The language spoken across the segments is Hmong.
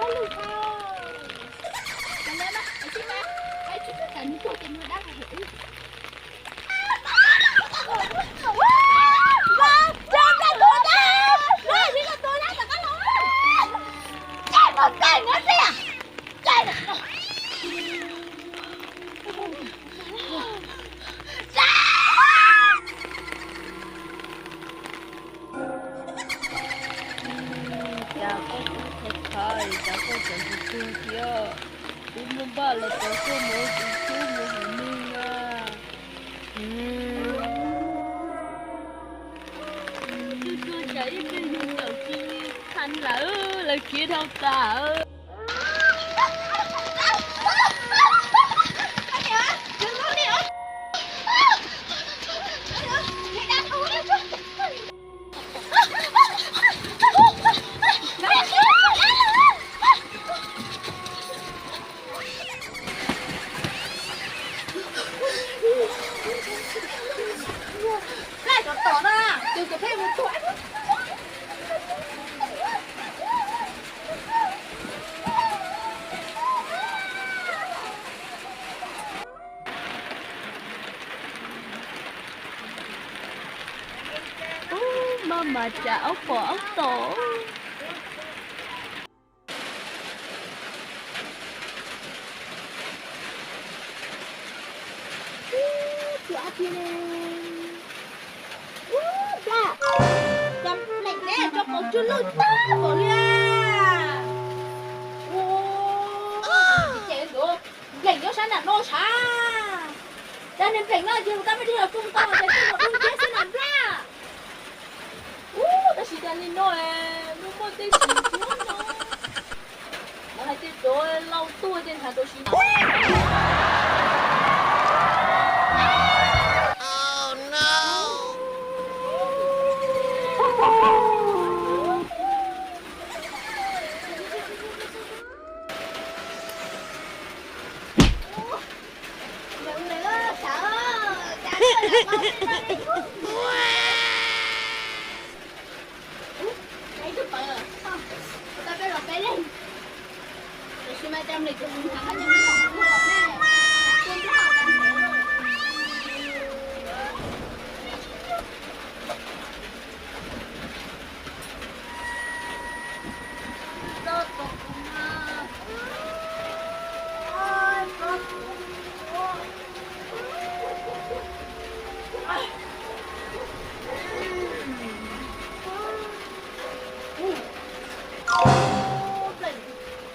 hauj lwm tau. Cov no na, cov tsis na, cov tsis txawj tawm nws tuag ces nws dab heev. Cas koj kuj khov khov, cas koj tseem tsis tuag thiab? Twb muaj npaj los tos koj mus ua tus tub mus hauv neeg na. Tuag tuag cas ib pliag yus tawm tsis txheeb lawm, lawv khiav dhau tas. Cas aub pom aub tom. Ua, cas npleem ne, rau qhov tsw lwj tag npaum li. Ua, ces npleem nyob sab nram no sav. Cas niag npleem no ces kab me dig los tsoo tau ces tej zaum dub nciab xwb na nplaj. Ub, tab sis cas li no es muaj muaj tej sim cuab no. Lawv hais tias cov laus tuaj ces ntshav tau sim no.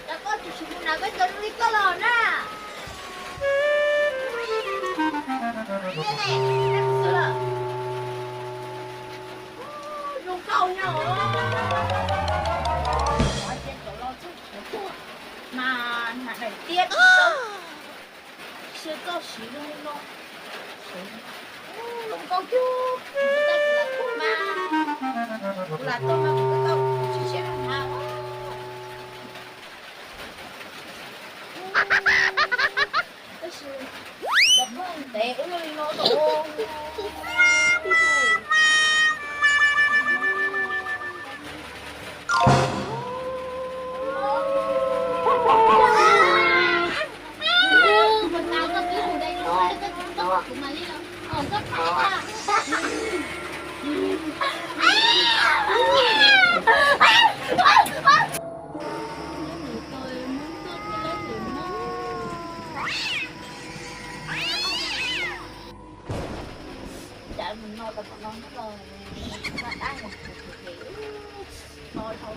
Cas koj tsis mus nram koj cov zoo li koj los na? Zoo nkauj nyob. Ua, ces cov laus txhob tuaj mas hnav daim tiab tsis tau. Xyov koj siv zoo li no. Zoo nkauj cuag, kuv lam tuaj mas, kuv lam tuaj mas kuv tsis tau, kuv tsis siab rau hnav. Tab sis cov phooj ywg ntev ua luaj li no los. Cas mus no tau tom no los, dab dab mus kuv kuv ces no dhau.